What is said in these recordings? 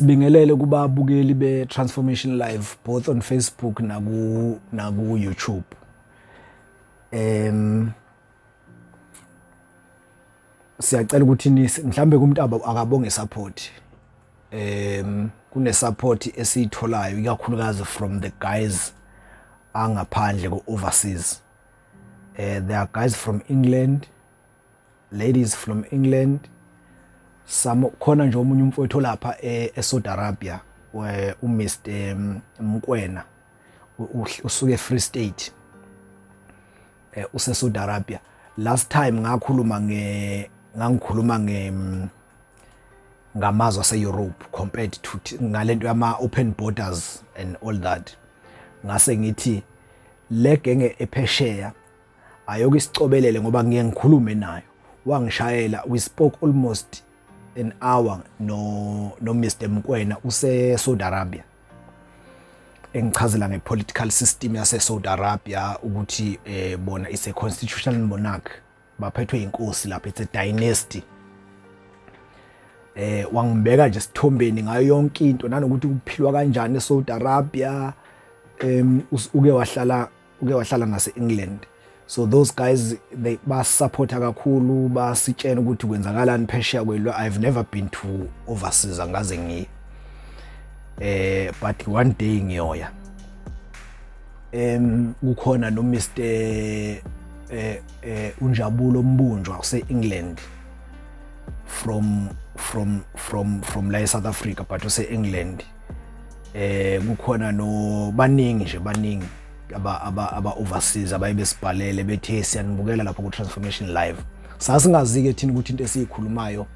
Sibingelele kubabukeli be-Transformation Live both on Facebook naku YouTube. Siyacela ukuthi mhlambe kumuntu akabonge support. Kune support esiyitholayo ikakhulukazi from the guys angaphandle ku overseas. There are guys from England, ladies from England, some khona nje omunye umfowethu lapha eSaudi Arabia, uMr Mkwena, usuke eFree State, use Saudi Arabia. Last time ngakhuluma nge ngangikhuluma nge ngamazwe ase-Europe compared to ngalento yama open borders and all that, ngase ngithi le genge ephesheya ayoke isicobelele ngoba ngiye ngikhulume nayo. Wangishayela, we spoke almost an hour no Mr Mkwena use Saudi Arabia, engichazela ngepolitical system yase Saudi Arabia ukuthi bona is a constitutional monarch, baphethwe inkosi lapha, it's a dynasty. Wangibeka nje sithombeni ngayo yonke into nanokuthi kuphilwa kanjani eSaudi Arabia. Uke wahlala nase England, so those guys, they basupporta kakhulu, basitshena ukuthi kwenzakalani phesheya kwelwa. I've never been to overseas, angaze ngiye, but one day ngiyoya. Kukhona no Mr uNjabulo Mbunjwa use England, from la eSouth Africa, but use England. Kukhona no baningi nje, baningi aba overseas abaye besibhalele bethe siyanibukela lapho ku Transformation Live. Sasingazi ke thina ukuthi into esiyikhulumayo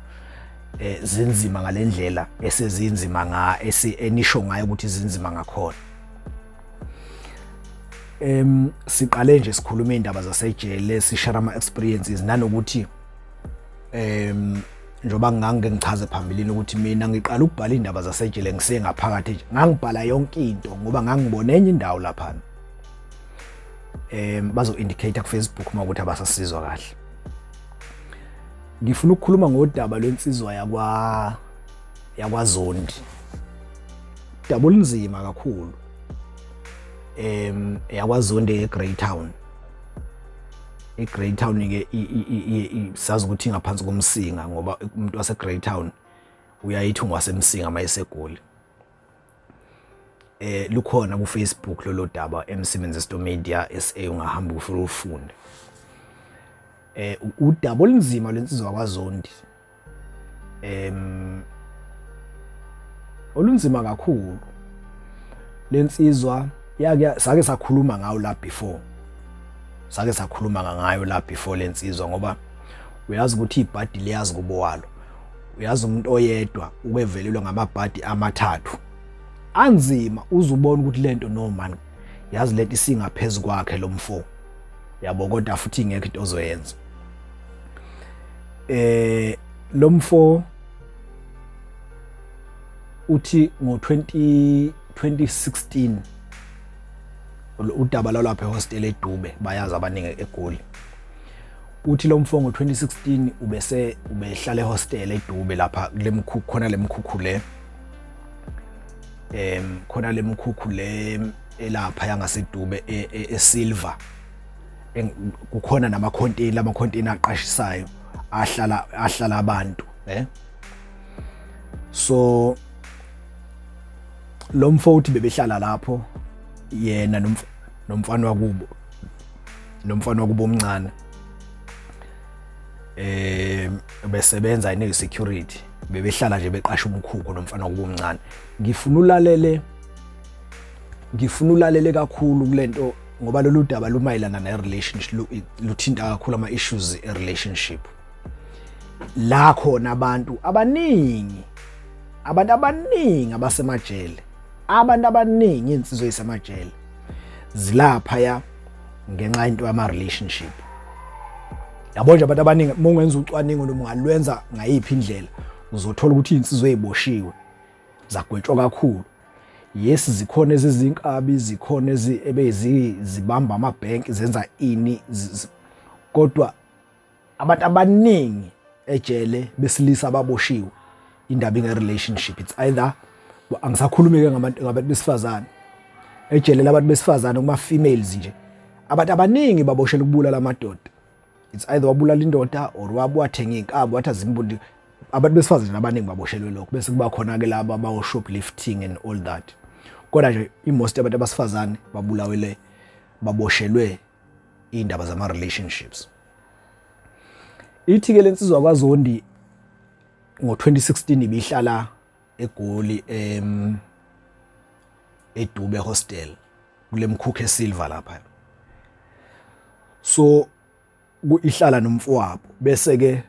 zinzima ngalendlela esezinzima nga enisho ngayo ukuthi zinzima ngakhona. Siqale nje sikhuluma indaba zasejele, sishare ama experiences, nanokuthi njoba ngangike ngichaze phambilini ukuthi mina ngiqala ukubhala indaba zasejele ngisengaphakathi nje, ngangibhala yonke into ngoba ngangibona enye indawo lapha. Bazo indicate ku Facebook uma ukuthi abasasizwa kahle. Ngifuna ukukhuluma ngodaba lwensizwa yakwaZondi, daba olunzima kakhulu, yakwaZondi eGreytown. IGreytown ke sazi ukuthi ingaphansi koMsinga, ngoba umuntu waseGreytown uyayithi ungasemsinga mayeseGoli. Lukhona ku Facebook lolo daba, MC Menzisto Media SA, ungahamba ufike ufunde. Udaba olunzima lensizwa kwaZondi, olunzima kakhulu lensizwa yake sake sakhuluma ngayo la before, sake sakhuluma ngayo la before lensizwa, ngoba uyazi ukuthi ibhadi liyazi kubo walo. Uyazi umuntu oyedwa ukwevelelwa ngamabhadi amathathu anzima, uzubona ukuthi lento, no man, yazi lento isingaphezulu kwakhe lo mfo, yabo, kodwa futhi ingekho into ozoyenza. Lo mfo uthi ngo 20 2016 udaba lwalapha ehostel eDube, bayazi abaningi eGoli. Uthi lo mfo ngo-2016 ubese ubehlala ehostel eDube lapha kule mkhukhu khona, lemkhukhu le, khona lemkhukhu le elapha yangaseDube eSilver. Kukhona nama-container, lama-container aqashisayo ahlala abantu. So lo mfo uthi bebehlala lapho yena nomfana wakubo, nomfana wakubo omncane, besebenza ine security, bebehlala nje beqasha umkhukhu nomfana wakubo omncane. Ngifuna ulalele kakhulu kulento ngoba lolu daba lumayelana ne-relationship, luthinta kakhulu ama-issues e-relationship la khona abantu abaningi, abantu abaningi abasemajele, abantu abaningi insizwe ezisemajele zilapha ya ngenxa into yama relationship, yabo nje. Abantu abaningi, uma ungenza ucwaningo noma ungalwenza ngayiphi indlela, uzothola ukuthi insizwe eziboshiwe zagwetshwa kakhulu, yes, zikhona ezizinkabi, zikhona ebezi zibamba amabhenki, zenza ini, kodwa abantu abaningi ejele besilisa ababoshiwe, indaba inge relationship. It's either Angisakhulumi ke ngabantu, ngabantu besifazane ejele labantu besifazane, kuma females nje, abantu abaningi baboshela ukubulala amadoda. It's either wabulala indoda or wabwathenga inkabi wathi azimbundi. Abantu besifazane abaningi baboshelwe lokho, bese kuba khona ke laba abawo shoplifting and all that. Kodwa nje i-most abantu abasifazane babulawele, baboshelwe indaba zama relationships. Ithi ke lensizwa kwaZondi ngo2016 ibihlala eGoli, eDube Hostel, kule mkhukhu esilver lapha. So ihlala nomfowabo, bese ke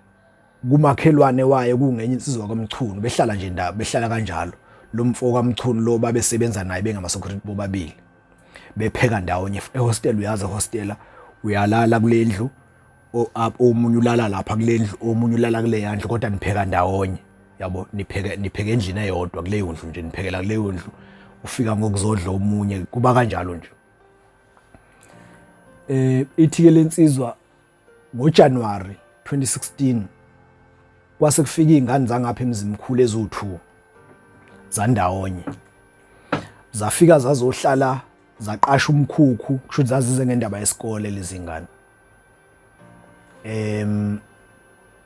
kumakhelwane waye kungenye insizwa kwaMchunu, behlala nje ndaba, behlala kanjalo. Lo mfo kaMchunu lo babesebenza naye, bengama security bobabili, bepheka ndawonye ehostel. Uyazi ehostela uyalala kule ndlu, omunye ulala lapha kule ndlu, omunye ulala kule yandlu, kodwa nipheka ndawonye, yabo. Nipheke endlini eyodwa kuleyo ndlu nje, niphekela kuleyo ndlu, ufika ngokuzodla omunye, kuba kanjalo nje. Ithi ke lensizwa ngoJanuary 2016 kwase kufika izingane zangapha eMzimkhulu eziwu2 zandawonye, zafika zazohlala, zaqasha umkhukhu. Kusho ukuthi zazize ngendaba yesikole lezi ngane.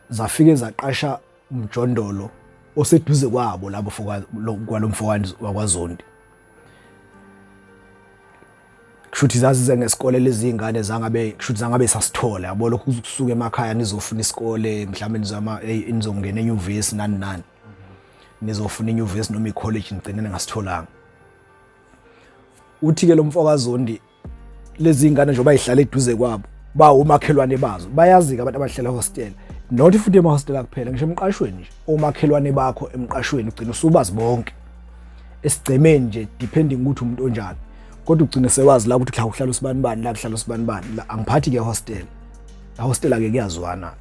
Zafike zaqasha umjondolo oseduze kwabo labo kwalomfowani wakwaZondi. Kushuthi zazize ngesikole lezi ngane, zangabe kushuthi zangabe sasithola, yabo, lokhu kusuka emakhaya nizofuna isikole, mhlawumbe nizama nizongena enyuvesi, nani nani, nizofuna inyuvesi noma i-college, nigcine ningasitholanga. Uthi ke lo mfokaZondi lezi ngane njengoba ihlala eduze kwabo, bawomakhelwane bazo, bayazi-ke abantu abahlala hostel, not futhi emahostela kuphela, ngisho emqashweni nje, omakhelwane bakho emqashweni ugcina usubazi bonke esigcemeni nje, depending ukuthi umuntu onjani, kodwa ugcine sewazi la ukuthi la uhlala usibani bani, la kuhlala usibani bani la. Angiphathi ke hostel, la hostel ake kuyazwana.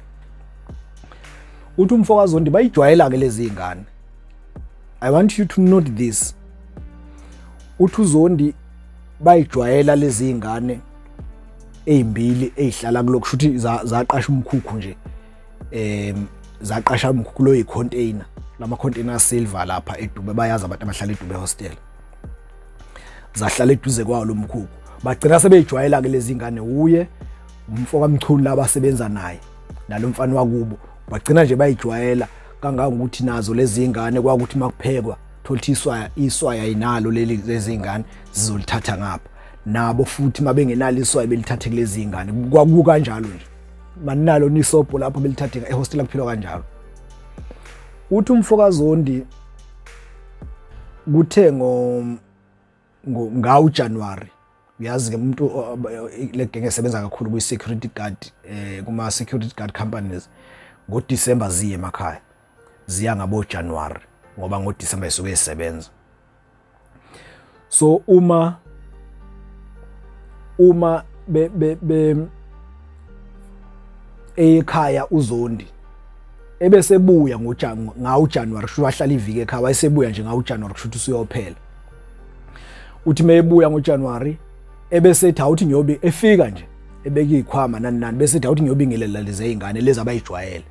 Uthi umfokaZondi bayijwayela ke lezi ngane. I want you to note this. Uthi uZondi bayijwayela lezi ngane ezimbili ezihlala kulokhu, shuthi zaqasha umkhukhu nje, zaqasha umkhukhu lo yi-container, lama container silver lapha eDube, bayazi abantu abahlala eDube Hostel. Zahlala eduze kwawo lo mkhukhu, bagcina sebeyijwayela ke lezi ngane, uye umfo kaMchunu labasebenza naye nalo mfana wakubo, bagcina nje bayijwayela kangangokuthi nazo lezi ngane kwakuthi makuphekwa thola iswaya, iswaya inalo leli, lezi ngane zizolithatha ngapha nabo futhi mabengenalo iswayi belithathe kulezi ngane. Kwakukanjalo nje, maninalo nisobho lapho belithathe ehostel, kuphilwa kanjalo. Uthi umfokaZondi kuthe ngo ngawu January, uyazi ke umuntu le genge esebenza kakhulu kwi security guard, kuma security guard companies, ngo December ziye emakhaya, ziya ngabo January ngoba ngo December isuke isebenza. So uma be ekhaya uZondi ebesebuya ngawu January, kusho wahlala iviki ekhaya, wayesebuya nje ngawu January, kusho ukuthi usuyophela. Uthi meyebuya ngoJanuary ebesethi awuthi ngiyobe efika nje ebeka izikhwama nani nani, bese ethi awuthi ngiyobingelela lezi ezingane lezi abayijwayele.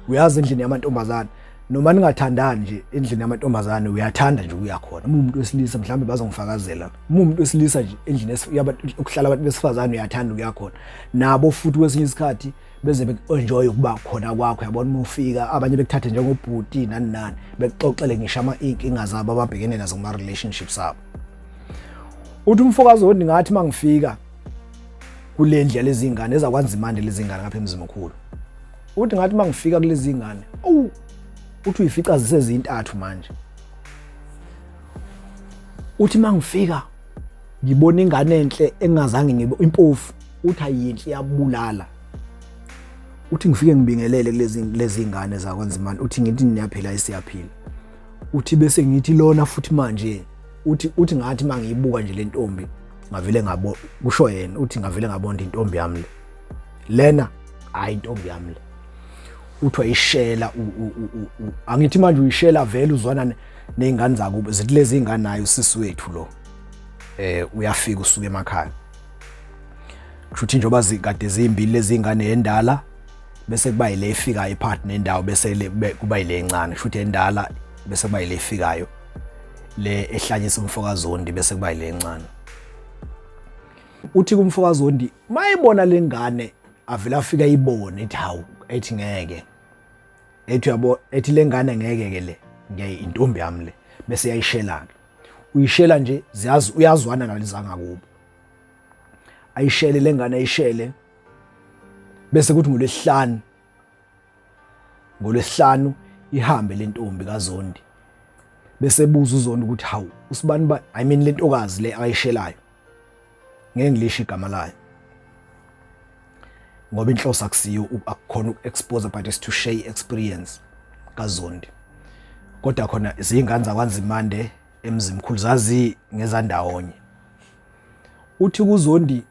Uyazi endlini yamantombazane, noma ningathandani nje, endlini yamantombazane uyathanda nje ukuya khona uma umuntu wesilisa, mhlawumbe bazongifakazela, uma umuntu wesilisa nje endlini ukuhlala abantu besifazane uyathanda ukuya khona nabo futhi kwesinye isikhathi beze beku-enjoy ukuba khona kwakho, yabona. Uma ufika abanye bekuthathe njengobhuti nani nani, bekuxoxele ngisho ama-iy'nkinga zabo ababhekene nazo kuma-relationships abo. Uthi umfokazi wodi ngathi uma ngifika kule ndlu yalezi ngane ezakwaNzimande, lezi ngane ngapha eMzimkhulu, uthi ngathi uma ngifika kulezi ngane, awu, uthi uyifica zisezintathu manje. Uthi uma ngifika ngibona ingane enhle engingazange ngibe impofu, uthi ayinhle iyabulala. Uthi ngifike ngibingelele kulezi ngane zakwaNzimande, uthi ngithi niyaphila? Isiyaphila. Uthi bese ngithi lona futhi manje, uthi ngathi mangiyibuka nje le ntombi ngavele ngabo, kusho yena, uthi ngavele ngabonda intombi yami le, lena hayi intombi yami le. Uthi wayishela, angithi manje uyishela vele, uzwana nezingane zakubo, zithi lezi ingane nayo usisi wethu lo uyafika usuka emakhaya. Kusho ukuthi njengoba zikade zimbili lezi ingane, endala bese kuba yile efikayo iphakathi nendawo, bese kuba yile encane. Kusho ukuthi endala bese kuba yile efikayo. Le ehlanyisa umfokaZondi bese kuba ile encane. Uthi kumfokaZondi mayibona lengane avela afika ibone, ethi hawu, ethi ngeke, ethi uyabo, ethi lengane ngeke ke le, ngeke, intombi yami le. Bese yayishela ke, uyishela nje, ziyazi, uyazwana nalizanga kubo, ayishele lengane, ayishele. Bese kuthi ngolwesihlanu ihambe lentombi kaZondi, bese buza uZondi ukuthi hawu, usibani ba, I mean lentokazi le ayishelayo, ngeke ngilisho igama layo ngoba inhloso akusiyo, akukhona uku-expose, but is to share experience kaZondi. Kodwa khona zingane zakwaNzimande eMzimkhulu, zazi ngezandawonye. Uthi kuZondi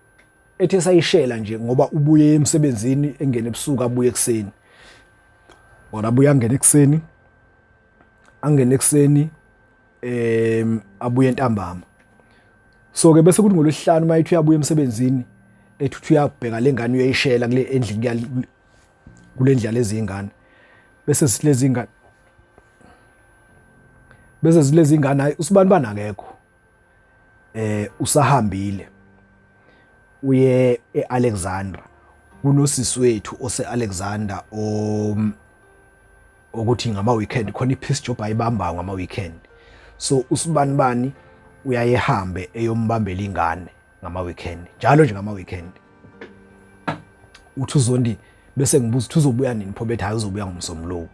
ethe sayishela nje, ngoba ubuye emsebenzini, engene ebusuku, abuye ekuseni, wona abuye angene ekuseni, angene ekuseni, abuye entambama. So ke bese kuthi ngolwesihlanu mayithi uyabuya emsebenzini, ethi uthi uyabheka lengane, uyayishela kule endlini, kule ndlela lezi ingane, bese silezi ingane, bese silezi ingane, hayi, usibani banakekho, usahambile, uye eAlexandra, kunosisi wethu ose-Alexander o ukuthi ngama weekend khona i-piece job ayibambayo ngama weekend, so usibani bani uyaye ehambe eyombambela ingane ngama weekend, njalo nje ngama weekend. Uthi uZondi bese ngibuza ukuthi uzobuya nini pho, bethi hayi, uzobuya ngomsombuluko.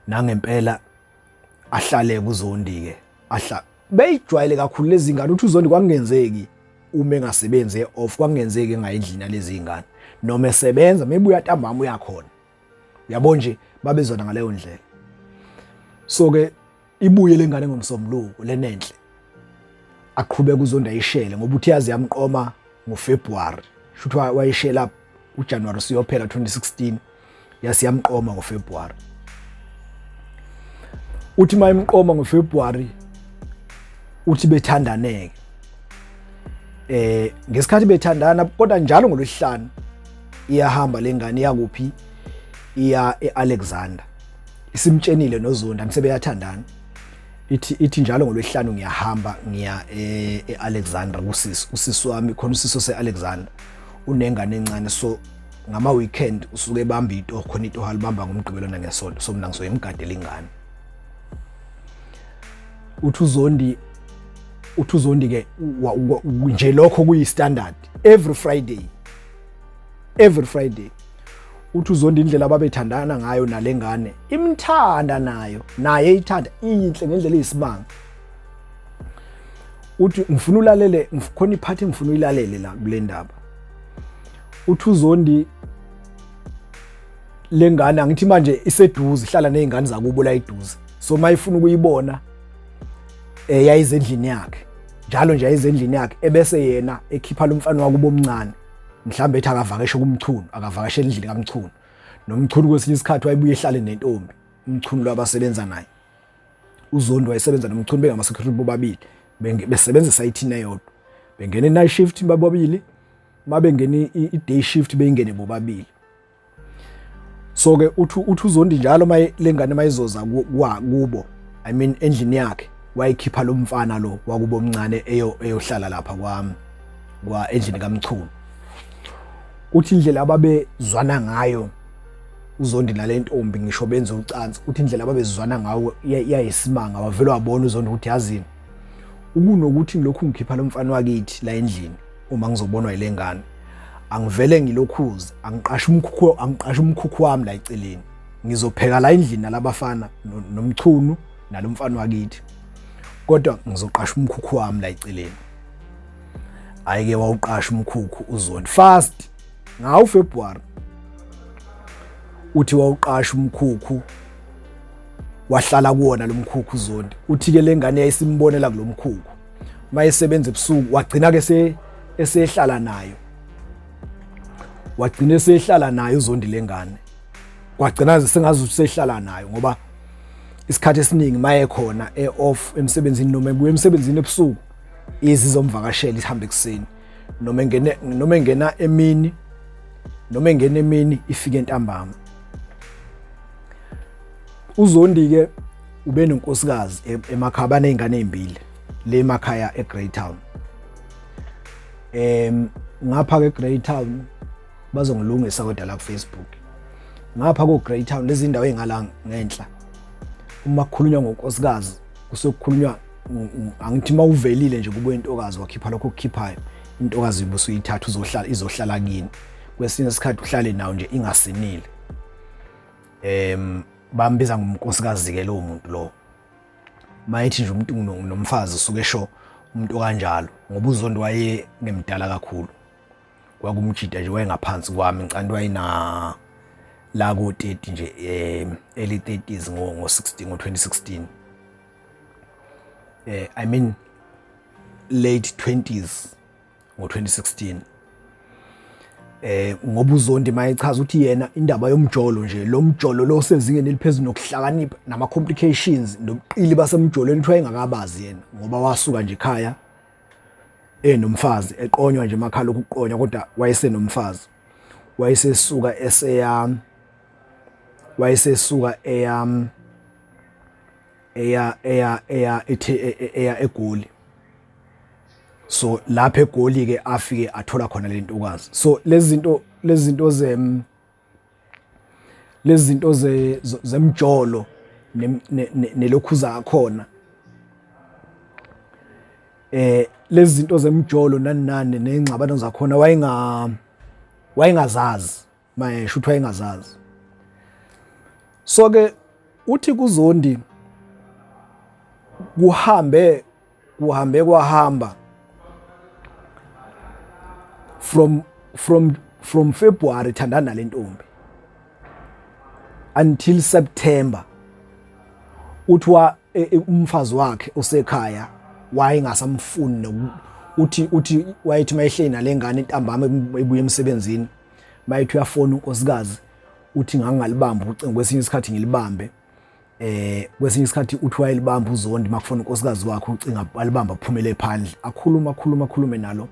Nangempela ahlale kuZondi ke, ahla beyijwayele kakhulu lezi ngane. Uthi uZondi kwakungenzeki uma engasebenzi, off, kwakungenzeki engayendlini nalezi ngane, noma esebenza, mebuya ntambama uyakhona, uyabo nje, babezwana ngaleyo ndlela. So ke ibuye lengane ngomsombuluko lenenhle, aqhubeka uZondi ayishele, ngoba uthi yazi yamqoma ngoFebruary, shuthi wayishela uJanuary siyophela 2016, yasiyamqoma ngoFebruary. Uthi mayimqoma ngoFebruary, uthi bethandaneke ngesikhathi bethandana, kodwa njalo ngolwesihlanu iyahamba lengane, iyakuphi? Iya eAlexander. Isimtshenile noZondi angisebeyathandana. Ithi njalo ngolwesihlanu ngiyahamba ngiya eAlexandra kusisi, usisi wami khona, usisi ose-Alexander unengane encane, so ngama weekend usuke ebamba into khona, into halibamba ngomgqibelo nangesonto, so mina ngizoyimgadela ingane. Uthi uZondi ke nje lokho kuyi standard every Friday, every Friday. Uthi uZondi indlela ababethandana ngayo nalengane, imthanda nayo, naye ithanda, iyinhle ngendlela eyisimanga. Uthi ngifuna ulalele, khona iphathi ngifuna uyilalele la kule ndaba. Uthi uZondi lengane, angithi manje iseduze, ihlala nezingane zakubo la eduze, so mayifuna ukuyibona yayizendlini yakhe njalo nje, yayizendlini yakhe, ebese yena ekhipha lo mfana wakubo omncane, mhlawumbe ethi akavakashe kumchunu, akavakashela endlini kaMchunu. NoMchunu kwesinye isikhathi wayebuye ehlale nentombi, uMchunu lo abasebenza naye. UZondi wayesebenza noMchunu, bengama-security bobabili, besebenzisa ithini eyodwa, bengena i-night shift bobabili, uma bengena i-day shift beyingene bobabili. So ke uthi uZondi njalo lengane mayizoza kubo, I mean endlini yakhe, wayikhipha lo mfana lo wakubo omncane eyohlala lapha kwami kwa endlini kaMchunu. Uthi indlela ababezwana ngayo uZondi nale ntombi, ngisho benze ucansi, uthi indlela ababezwana ngayo yayisimanga. Wavele wabona uZondi ukuthi yazini, ukunokuthi ngilokhu ngikhipha lo mfana wakithi la endlini uma ngizobonwa yile ngane, angivele ngilokhuze, angiqashe umkhukhu, angiqashe umkhukhu wami la eceleni, ngizopheka la endlini nalabafana noMchunu nalomfana wakithi, kodwa ngizoqasha umkhukhu wami la eceleni. Ayike, wawuqasha umkhukhu uZondi fast ngawo February. Uthi wawuqasha umkhukhu, wahlala kuwona lo mkhukhu uZondi. Uthi ke lengane yayisimbonela kulomkhukhu mayesebenza ebusuku, wagcina ke esehlala nayo, wagcina esehlala nayo uZondi lengane, kwagcina sengazi ukuthi sehlala nayo, ngoba isikhathi esiningi maye khona e-off emsebenzini noma ebuya emsebenzini ebusuku, izizomvakashela, ihambe ekuseni, noma engena emini, noma engena emini ifike entambama. uZondi ke Ube nonkosikazi emakhaya, baney'ngane ey'mbili le emakhaya eGreytown. Ngapha ke Greytown, bazongilungisa kodwa la ku Facebook. Ngapha ko Greytown, lezi ndawo ezingala ngenhla, uma kukhulunywa ngonkosikazi kusuke kukhulunywa, angithi mawuvelile nje kubo intokazi, wakhipha lokho okukhiphayo, intokazi ubusuyithatha, uzohlala, izohlala kini. Kwesinye isikhathi uhlale nawo nje ingasinile. Bambiza ngomnkosikazi ke lowo muntu lo. Mayethi nje umuntu nomfazi, usuke esho umuntu kanjalo, ngoba uZondi waye ngemdala kakhulu, kwakumjida nje, wayengaphansi kwami. Ngicabanga wayena la ko 30 nje, early 30s ngo 16, ngo 2016, I mean late 20s ngo 2016. Ngoba uZondi mayechaza ukuthi yena indaba yomjolo nje, lo mjolo lo sezingeni eliphezulu nokuhlakanipha nama complications nobuqili basemjolweni, kuthiwa engakabazi yena, ngoba wasuka nje ekhaya enomfazi, eqonywa nje emakhala ukuqonywa, kodwa wayesenomfazi. Wayesesuka eseya wayesesuka eya eya eya eya ethe eya eGoli. So lapha eGoli ke afike athola khona le ntokazi. So lezi zinto zemjolo nelokhuza khona, lezi zinto zemjolo nani nani nengxabano zakhona, wayengazazi. Mayesho ukuthi wayengazazi. So ke uthi kuZondi kuhambe kuhambe kwahamba from February thandana nalentombi until September. Uthi wa umfazi wakhe osekhaya wayengasamfuni. Uthi wayethi mayehleli nalengane ntambama ebuye emsebenzini, mayethi uyafona unkosikazi, uthi ngangalibamba ucingo, kwesinye isikhathi ngilibambe. Kwesinye isikhathi uthi wayelibamba uZondi makufona unkosikazi wakhe ucinga, alibamba, aphumele phandle, akhuluma, akhuluma, akhulume nalo,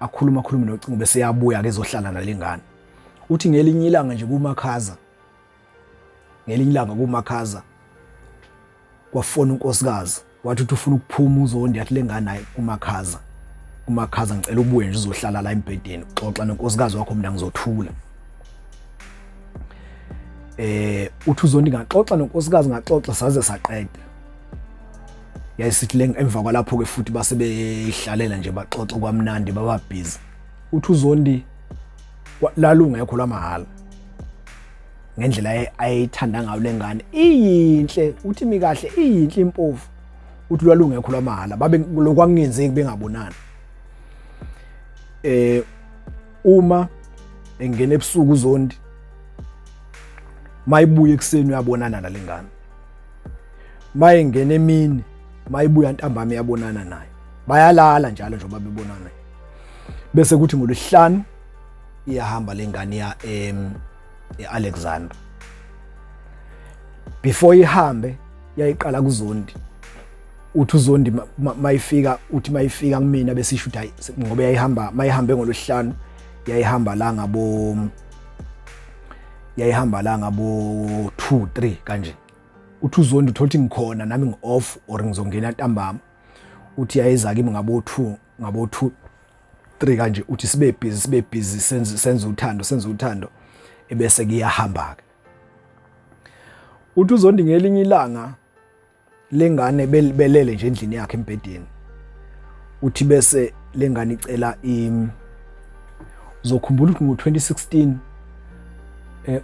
akhuluma, akhulume nocingo, bese yabuya ke ezohlala nalengane. Uthi ngelinye ilanga nje kumakhaza, ngelinye ilanga kumakhaza, kwafona unkosikazi, wathi uthi ufuna ukuphuma uZondi. Yathi lengane, hayi, kumakhaza, kumakhaza, ngicela ubuye nje uzohlala la embhedeni, uxoxa nonkosikazi wakho, mina ngizothula. Uthi uZondi, ngaxoxa nonkosikazi, ngaxoxa saze saqeda. Yayisithi le emva kwalapho ke futhi base beyihlalela nje, baxoxa kwamnandi, baba busy. Uthi uZondi lalungekho lwamahhala ngendlela ayithanda ngayo lengane, iyinhle, uthi mikahle, iyinhle, impofu. Uthi lwalungekho lwamahhala, babe lokwakungenzeki bengabonani. Uma engena ebusuku uZondi, mayibuya ekuseni uyabonana nalengane, mayengena emini, mayibuya ntambama uyabonana naye, bayalala njalo njengoba bebonana. Bese kuthi ngolwesihlanu iyahamba lengane ya eAlexandra. Before ihambe yayiqala kuZondi. Uthi uZondi mayifika, uthi mayifika kumina besisho ukuthi hayi, ngoba yayihamba, mayihambe ngolwesihlanu yayihamba la ngabo, yayihamba la ngabo 2 3 kanje. Uthi uZondi uthola ukuthi ngikhona nami, ngi-off or ngizongena ntambama. Uthi yayiza kimi ngabo 2, ngabo 2 3 kanje. Uthi sibe busy, sibe busy, senze uthando, senze uthando, ebese kuyahamba ke. Uthi uZondi ngelinye ilanga lengane belele nje endlini yakhe embhedeni, uthi bese lengane icela, uzokhumbula ukuthi ngo-2016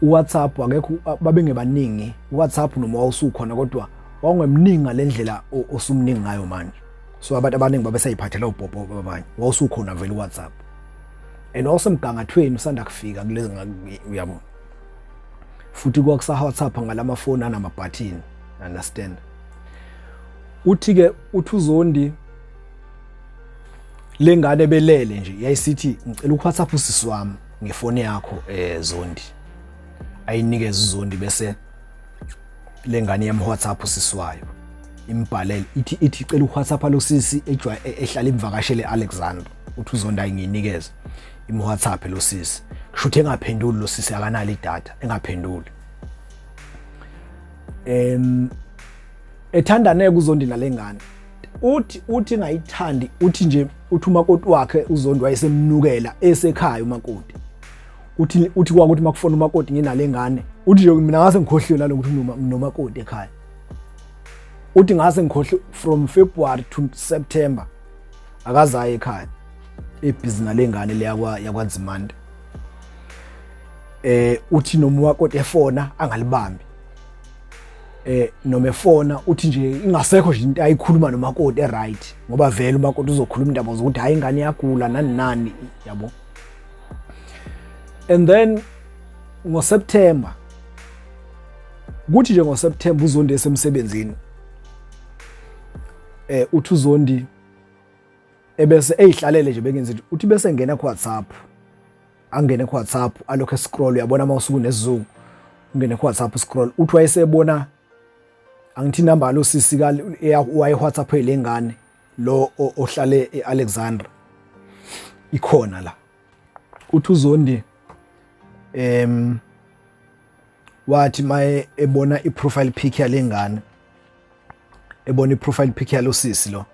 uWhatsApp akekho, babengebaningi uWhatsApp, noma wawusukhona kodwa wawungemningi ngalendlela osumningi ngayo manje. So abantu abaningi babesayiphathela ubhobho abanye. Wawusukhona vele uWhatsApp and wawusemgangathweni, usanda kufika kulezi, uyabona. Futhi kwakusa WhatsApp ngalamafoni anamabhathini, understand. Uthi ke, uthi uZondi lengane belele nje yayisithi, "Ngicela ukuWhatsApp usisi wami ngefoni yakho, Zondi." Ayinikeze uZondi, bese lengane yam WhatsApp usisi wayo, imbhalele, ithi icela uWhatsApp lo sisi ehlala imvakashele Alexander. Uthi uZondi ayinginikeze, im WhatsApp lo sisi. Kusho ukuthi engaphenduli lo sisi, akanalo idatha, engaphenduli. Ethandane kuZondi nalengane, uthi ngayithandi, uthi nje uthi umakoti wakhe uZondi wayesemnukela esekhaya umakoti. Uthi kwakuthi makufona umakoti nginalengane, uthi nje mina ngase ngikhohliwe nalokuthi nginomakoti ekhaya. Uthi ngase ngikhohlwe from February to September akazaye ekhaya, ebhizi nalengane leyakwa yakwaNzimande. Uthi noma umakoti efona angalibambi, noma efona uthi nje ingasekho nje into ayikhuluma nomakoti eright, ngoba vele umakoti uzokhuluma indaba zokuthi hayi ingane iyagula nani nani, yabo. And then ngoSeptember, kuthi nje ngoSeptember uZondi esemsebenzini, uthi uZondi ebese eyihlalele nje bengenzi, uthi bese ngena ku WhatsApp, angene ku WhatsApp alokho escroll, uyabona uma usuku nesizungu ungene ku WhatsApp scroll. Uthi wayesebona angithi inamba lo sisi ka waye WhatsApp lengane lo ohlale eAlexandra ikhona la. Uthi uZondi wathi maye ebona iprofile pic yalengane, ebona iprofile pic yalo sisi lo,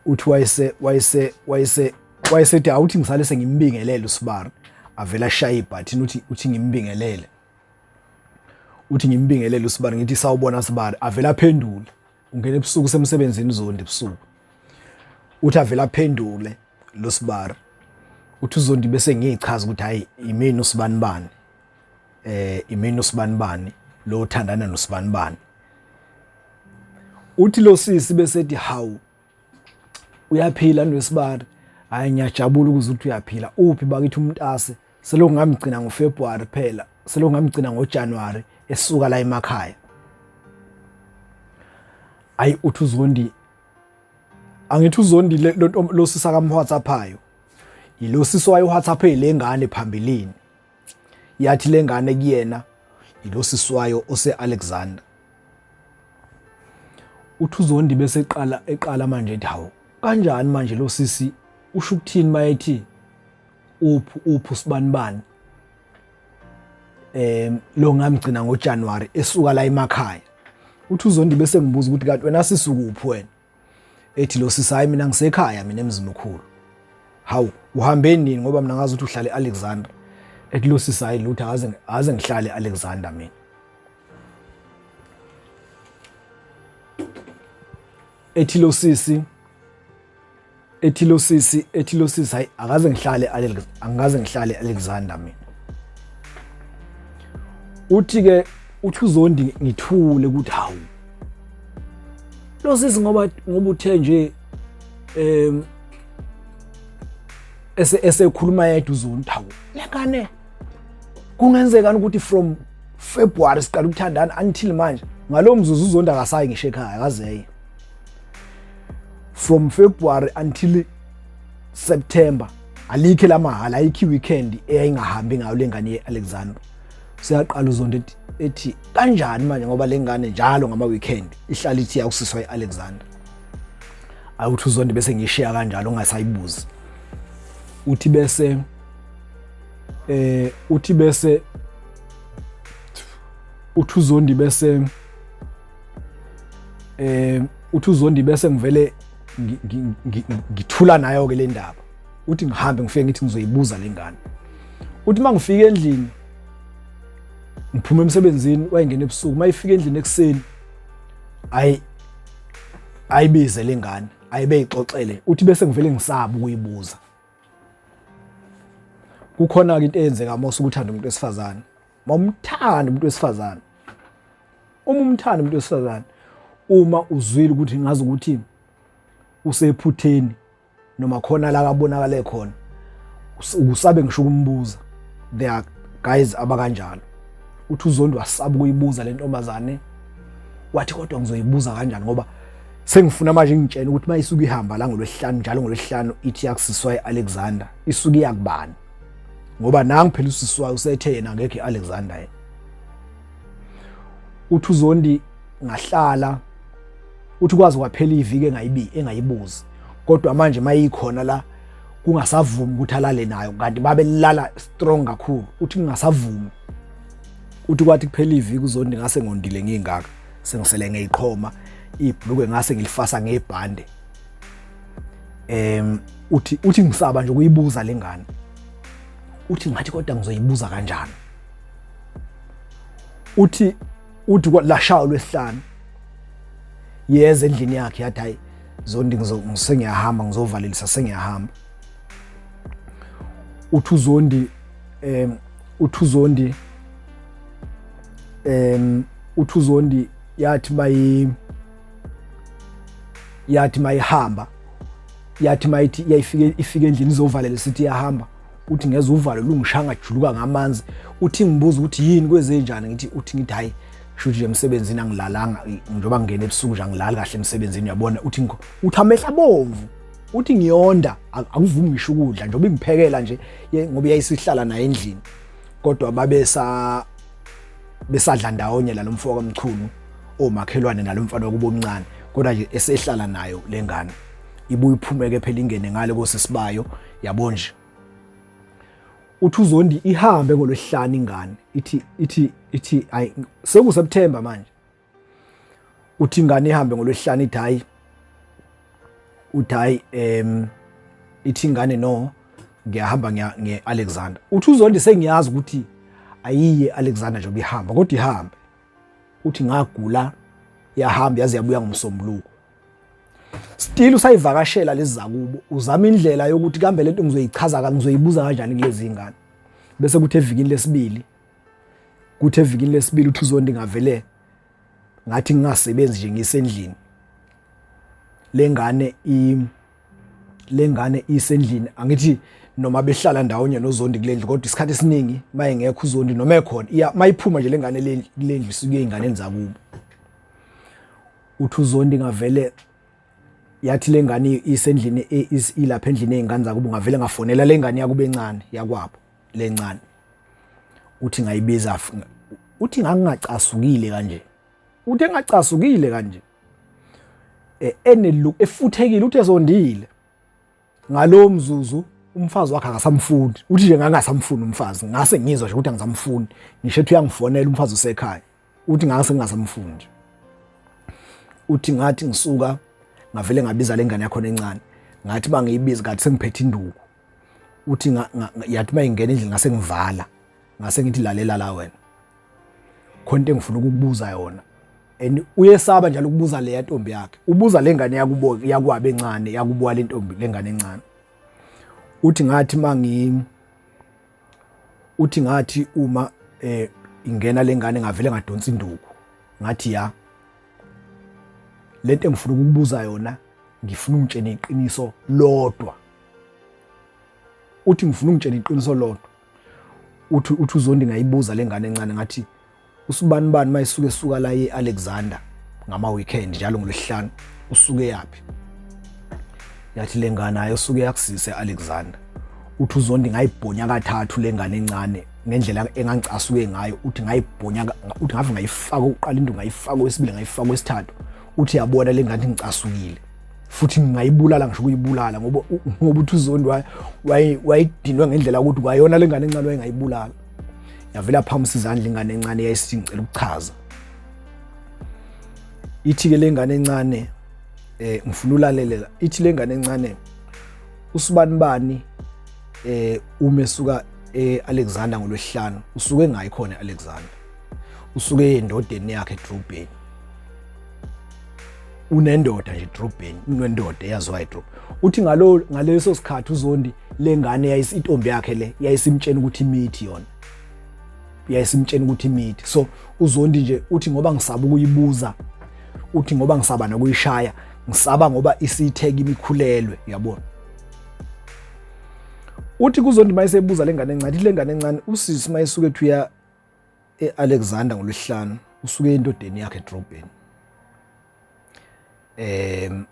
uthi wayese wayese wayese wayesethi awuthi ngisale sengimbingelele usibari, avela ashaya ibhathini. Uthi ngimbingelele, uthi ngimbingelele usibari, ngithi sawubona sibari, avela aphendule. Ungena ebusuku semsebenzini uZondi ebusuku, uthi avela aphendule lo sibari. Uthi uZondi bese ngiyichaza ukuthi hayi imini usibani bani, imini usibani bani lo uthandana nosibani bani. Uthi lo sisi bese ethi hawu uyaphila nosibari, hayi ngiyajabula ukuze ukuthi uyaphila, uphi bakithi umntase, selokhu ngamgcina ngoFebruary phela, selokhu ngamgcina ngoJanuary esuka la emakhaya. Ayi uthi uZondi angithi uZondi lo sisa kamWhatsAppayo yilo sisi waye WhatsApp lengane phambilini, yathi lengane kuyena yilo sisi wayo ose Alexander. Uthi uZondi bese eqala eqala manje ethi hawu kanjani manje lo sisi usho ukuthini mayethi uphi uphi usibani bani lo ngamgcina ngoJanuary esuka la emakhaya. Uthi uZondi bese ngibuza ukuthi kanti wena sisukuphi wena, ethi lo sisi hayi mina ngisekhaya mina emzimkhulu. Hawu uhambe nini ngoba mina ngazi ukuthi uhlale eAlexandra. Ethi lo sisi hayi lutho aze ngihlale eAlexander mina. Ethi lo sisi ethi lo sisi ethi lo sisi hayi akaze ngihlale Alex angikaze ngihlale Alexander mina. Uthi ke uthi uZondi ngithule ukuthi hawu lo sisi ngoba uthe nje esekhuluma yedwa uZondi, hawu lengane kungenzeka ukuthi from February siqala ukuthandana until manje. Ngalo mzuzu uZondi akasayi ngisho ekhaya, akazeye from February until September, alikho lamahhala, ayikho weekend eyayingahambi ngayo lengane yeAlexandra. Siyaqala uZondi ethi kanjani manje ngoba lengane njalo ngama weekend ihlala ithi yakusiswa eAlexandra. Awuthi uZondi bese ngishiya kanjalo ungasayibuzi. Uthi bese uthi bese uthi uZondi bese uthi uZondi bese ngivele ngithula nayo ke le ndaba. Uthi ngihambe ngifike ngithi ngizoyibuza lengane. Uthi mangifika endlini ngiphuma emsebenzini, wayengena ebusuku, mayifika endlini ekuseni ayi ayibize lengane ayibe ixoxele. Uthi bese ngivele ngisaba ukuyibuza. Kukhona ke into eyenzeka uma usukuthanda umuntu wesifazane, mawumthanda umuntu wesifazane, uma umthanda umuntu wesifazane, uma uzwile ukuthi ngazi ukuthi usephutheni noma khona la kabonakale khona, usabe ngisho ukumbuza. There are guys abakanjalo. Uthi uZondi wasaba ukuyibuza le ntombazane, wathi kodwa ngizoyibuza kanjani ngoba sengifuna manje ngitshena ukuthi mayisuka ihamba la ngolwesihlanu njalo ngolwesihlanu ithi yakusiswa eAlexander, isuke iyakubani ngoba nangu phela usiswa usethe yena ngekho eAlexander yena. Uthi uZondi ngahlala, uthi kwazi kwaphela iviki engayibi engayibuzi, kodwa manje mayikhona la kungasavumi ukuthi alale nayo, kanti babelala strong kakhulu. Uthi kungasavumi. Uthi kwathi kuphela iviki uZondi ngase ngondile ngingaka, sengisele ngeyiqhoma ibhlukwe ngase ngilifasa ngebhande. Uthi ngisaba nje ukuyibuza lengane. Uthi ngathi kodwa ngizoyibuza kanjani? Uthi lashaya lwesihlanu. Yeza endlini yakhe yathi hayi Zondi sengiyahamba ngizovalelisa sengiyahamba. Uthi uZondi uthi uZondi uthi uZondi yathi mayihamba yathi mayithi yayifike ifike endlini izovalela sithi iyahamba. Uthi ngeze uvalo lungishanga juluka ngamanzi. Uthi ngibuza ukuthi yini kwezenjani, ngithi uthi ngithi hayi shuthi nje emsebenzini angilalanga njengoba ngingena ebusuku nje angilali kahle emsebenzini uyabona. Uthi uthi amehla abomvu, uthi ngiyonda akuvumi ngisho ukudla njengoba ingiphekela nje ngoba yayisihlala naye endlini, kodwa babesa besadla ndawonye la lomfo kaMchunu omakhelwane nalomfana wakubo omncane, kodwa nje esehlala nayo lengane ibuye iphumeke phela ingene ngale kosisibayo yabo nje. Uthi uZondi ihambe ngolwesihlanu ingane ithi ayi sekuSeptember manje. Uthi ingane ihambe ngolwesihlanu ithi hayi, uthi hayi ithi ingane no ngiyahamba ngiya Alexander. Uthi uZondi sengiyazi ukuthi ayiye Alexander njengoba ihamba, kodwa ihambe. Uthi ngagula yahamba yaze yabuya ngomsombuluko. Still usayivakashela lezi zakubo, uzama indlela yokuthi kambe lento ngizoyichaza ka ngizoyibuza kanjani kulezi ngane. Bese kuthi evikini lesibili, kuthi evikini lesibili uthi uZondi ngavele ngathi ngingasebenzi nje ngisendlini. Lengane isendlini, angithi noma behlala ndawonye noZondi kulendlu, kodwa isikhathi esiningi mayengekho uZondi noma ekhona iya mayiphuma nje lengane kulendlu isuke einganeni zakubo. Uthi uZondi ngavele yathi lengane isendlini ilapha endlini ezingane zakubo, ngavele ngafonela lengane yakubo encane yakwabo lencane. Uthi ngayibiza, uthi ngangingacasukile kanje, uthi engacasukile kanje enelu efuthekile, uthi ezondile ngalowo mzuzu umfazi wakhe akasamfuni. Uthi nje ngangasamfuni umfazi, ngase ngizwa nje ukuthi angisamfuni, ngisho ethi uyangifonela umfazi usekhaya, uthi ngase ngingasamfuni nje. Uthi ngathi ngisuka ngavele ngabiza lengane yakho encane, ngathi bangiyibiza ngathi sengiphethe induku. Uthi yathi mayingena endlini ngase ngivala, ngase ngithi lalela la wena, khona into engifuna ukukubuza yona. And uyesaba njalo ukubuza leya ntombi yakhe, ubuza lengane yakubo yakwabo encane, yakubo le ntombi lengane encane. Uthi ngathi mangi uthi ngathi uma ingena lengane ngavele ngadonsa induku, ngathi ya lento engifuna ukukubuza yona ngifuna ungitshene iqiniso lodwa. Uthi ngifuna ungitshene iqiniso lodwa. Uthi uZondi ngayibuza lengane encane ngathi usibani bani mayisuke esuka la eAlexander ngama weekend njalo ngolwesihlanu usuke yapi? Yathi lengane ayo usuke yakusise eAlexander. Uthi uZondi ngayibhonya kathathu lengane encane ngendlela engangicasuke ngayo. Uthi ngayibhonya, uthi ngave ngayifaka uqala into ngayifaka wesibili ngayifaka wesithathu. Uthi yabona lengane ngicasukile futhi ngingayibulala ngisho ukuyibulala, ngoba uthi uZondi wayidinwe ngendlela ukuthi kwayona lengane encane wayengayibulala. Yavela phambi izandla ingane encane yayisithi ngicela ukuchaza. Ithi ke lengane encane ngifuna ulalelela. Ithi lengane encane usibani bani uma esuka eAlexander ngolwesihlanu usuke ngayi khona eAlexander, usuke endodeni yakhe edrobheni, unendoda nje edrobheni, unendoda eyaziwa edrobheni. Uthi ngaleso sikhathi uZondi lengane yayisintombi yakhe le yayisimtshena ukuthi imithi yona, yayisimtshena ukuthi imithi. So uZondi nje uthi ngoba ngisaba ukuyibuza, uthi ngoba ngisaba nokuyishaya, ngisaba ngoba isitheka imikhulelwe uyabona. Uthi kuZondi mayisebuza lengane encane, ithi lengane encane usisi mayisuke ethi uya eAlexander ngolwesihlanu usuke endodeni yakhe edrobheni.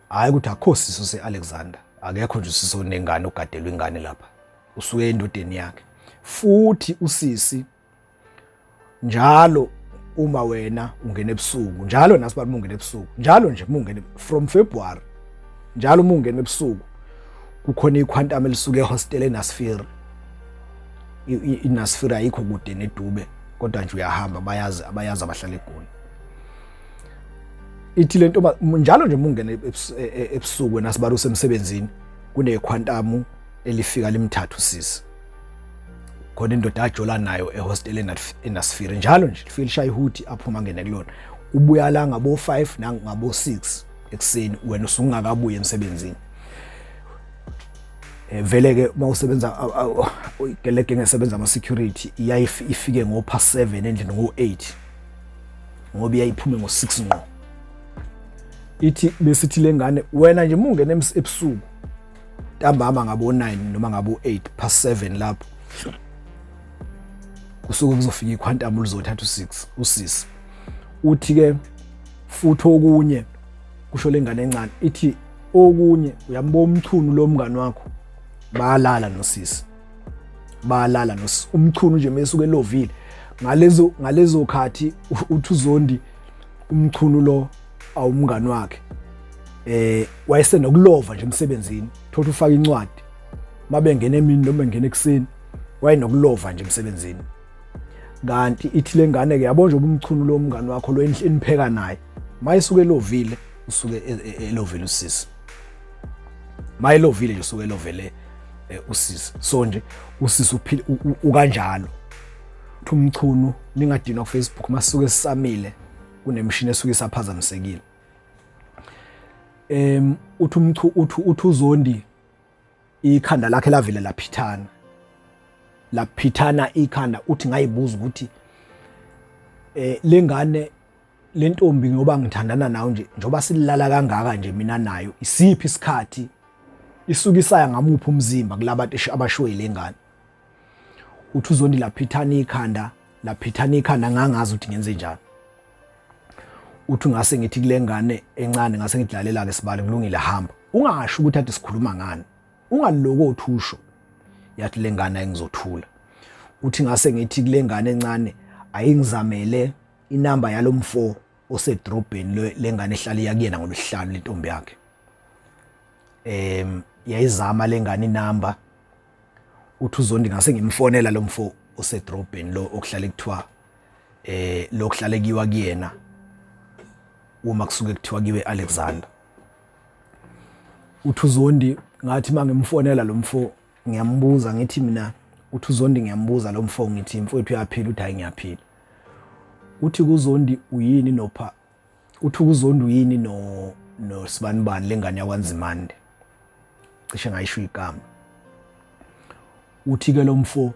Hayi ukuthi akho siso seAlexander, akekho nje usiso onengane ogadelwe ingane lapha, usuke endodeni yakhe. Futhi usisi njalo uma wena ungena ebusuku njalo nasibani uma ungena ebusuku njalo nje uma ungena from February njalo uma ungena ebusuku kukhona iquantum elisuke ehostel eNasfiri. INasfiri ayikho kude neDube, Kodwa nje uyahamba, bayazi, abayazi abahlala eGoli. Ithi lento njalo nje mungena ebusuku wena sibali usemsebenzini, kunequantum elifika limthatha usisi. Khona indoda ajola nayo ehostel eNasfiri, njalo nje lifike lishaya ihuthi, aphuma ngene kulona, ubuya la ngabo 5 nangabo 6 ekuseni, wena usungakabuyi emsebenzini. Vele ke uma usebenza gelege ngesebenza ama security, ifike ngo past 7 endlini, ngo 8, ngoba iyayiphume ngo 6 ngqo. Ithi besithi lengane, wena nje mungena ebusuku ntambama ngabo 9 noma ngabo 8 past 7, lapho kusuke kuzofika iquantum lizothatha u6 usisi. Uthi ke futhi okunye, kusho lengane encane, ithi okunye uyambona uMchunu lo mngani wakho, bayalala nosisi, bayalala nosisi uMchunu nje mesuke elovile ngalezo khathi. Uthi uZondi uMchunu lo awumngani wakhe wayesenokulova nje emsebenzini, thola ufaka incwadi mabengena emini noma engena ekuseni, wayenokulova nje emsebenzini. Kanti ithi lengane ke, yabo nje uMchunu lo mngani wakho lo enipheka naye, mayisuke elovile, usuke elovile usisi, mayelovile nje usuke elovele usisi. So nje usisi uphila ukanjalo. Uthi uMchunu, ningadinwa ku Facebook masuke sisamile, kunemishini esuke isaphazamisekile. Uthi umchu uthi uZondi ikhanda lakhe lavele laphithana, laphithana ikhanda. Uthi ngayibuza ukuthi lengane, lentombi, ngoba ngithandana nayo nje, njoba silala kangaka nje mina nayo, isiphi isikhathi isuke isaya ngamuphi umzimba kulabantu abashoyi lengane? Uthi uZondi laphithana ikhanda, laphithana ikhanda, ngangazi ukuthi ngenze njani. Uthi ngase ngithi kule ngane encane, ngase ngidlalela ke sibali, kulungile, hamba, ungasho ukuthi ade sikhuluma ngani, ungalokothi usho. Yathi le ngane ayingizothula. Uthi ngase ngithi kule ngane encane ayingizamele inamba yalomfo osedrobheni, lengane ehlala iyakuyena ngolwesihlanu, lentombi yakhe. Yayizama lengane inamba. Uthi uZondi ngase ngimfonela lo mfo osedrobheni lo okuhlale kuthiwa lokuhlale kiwa kuyena uma kusuke kuthiwa kiwe Alexander. Uthi uZondi ngathi mangimfonela lo mfo, ngiyambuza ngithi mina, uthi uZondi ngiyambuza lo mfo ngithi, mfowethu, uyaphila? Uthi hayi, ngiyaphila. Uthi kuZondi uyini nopha, uthi kuZondi uyini no nosibanibani lengane yakwaNzimande, cishe ngayisho igama. Uthi ke lo mfo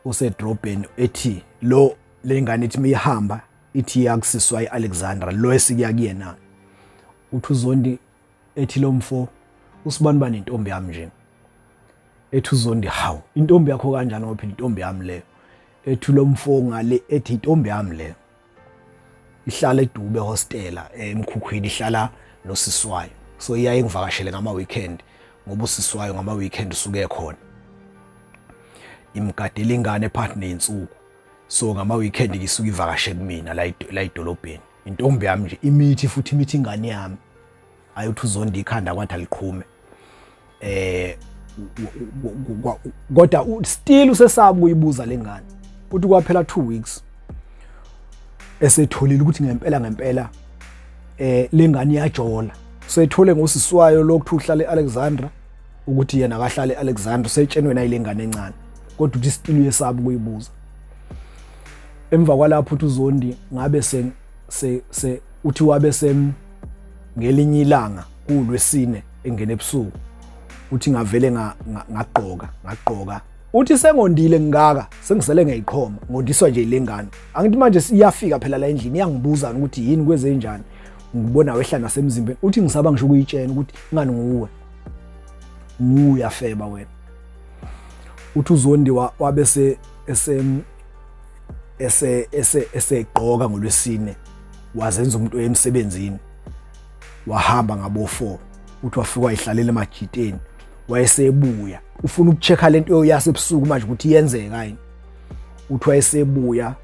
osedrobheni ethi lo lengane ithi mihamba ithi iyakusiswa iAlexandra lo esikuya kuyena. Uthi uZondi ethi lo mfo usibani bani intombi yami nje. Ethi uZondi, hawu, intombi yakho kanjani, ngoba intombi yami leyo? Ethi lo mfo ngale, ethi intombi yami leyo ihlala eDube hostela emkhukhwini, ihlala nosiswayo, so iyaye ngivakashele ngama weekend ngoba usiswayo ngama weekend usuke khona, imgadela ingane phakathi nezinsuku, so ngama weekend ngisuke ivakashe kumina la edolobheni. Intombi yami nje imithi futhi imithi ingane yami. Ayothi uZondi ikhanda kwathi aliqhume, kodwa still usesaba ukuyibuza lengane. Uthi kwaphela 2 weeks esetholile ukuthi ngempela ngempela lengane iyajola, sethole ngosiswayo lokhu uhlale eAlexandra ukuthi yena akahlale eAlexandra, setshenwe nayi lengane encane, kodwa uthi still uyesaba ukuyibuza. Emva kwalapho uthi uZondi ngabe se se uthi wabe sem ngelinye ilanga kulwesine engene ebusuku, uthi ngavele ngagqoka. Uthi sengondile ngaka, sengisele ngiyayiqhoma, ngondiswa nje lengane. Angithi manje iyafika phela la endlini, iyangibuza ukuthi yini, kwenze njani, ngibona wehla nasemzimbeni. Uthi ngisaba ngisho ukuyitshena ukuthi ngani nguwe, nguwe uyafeba wena. Uthi uZondi wabe se ese ese ese esegqoka ngolwesine, wazenza umuntu emsebenzini, wahamba ngabo 4. Uthi wafika wayihlalela emajiteni, wayesebuya ufuna ukuchecka lento yasebusuku manje ukuthi iyenzeka yini. Uthi wayesebuya